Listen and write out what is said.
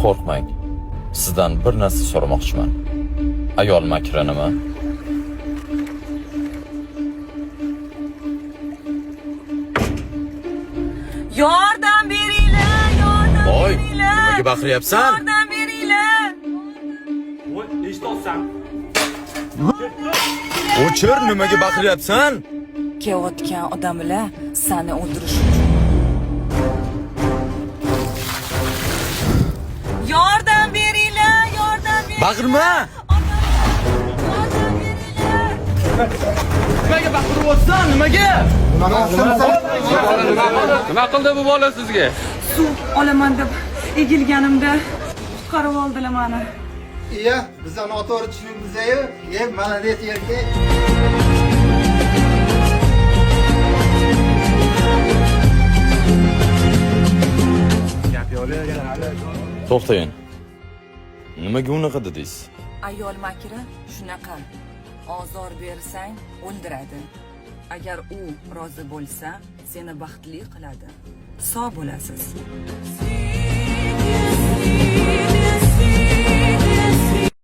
Qo'rqmang. Sizdan bir narsa so'ramoqchiman. Ayol makri nima? Yordam beringlar, yordam Voy, beringlar. nimaga baqiryapsan? Yordam beringlar. Voy, eshityapsan. O'chir, nimaga baqiryapsan? Kelayotgan odamlar seni o'ldirish uchun. Yordam beringlar, yordam beringlar. Baqirma! Yordam beringlar. Nimaga baqiryapsan? Nimaga? Nima qildi bu bola sizga? Suv olaman deb egilganimda qutqarib oldilar meni. Iya, biza noto'g'ri tushunibmiz-yu. E, молодец erkak. To'xtang. Nimaga unaqa dedingiz? Ayol makri shunaqa. Ozor bersang o'ldiradi. Agar u rozi bo'lsa, seni baxtli qiladi. Sog' bo'lasiz.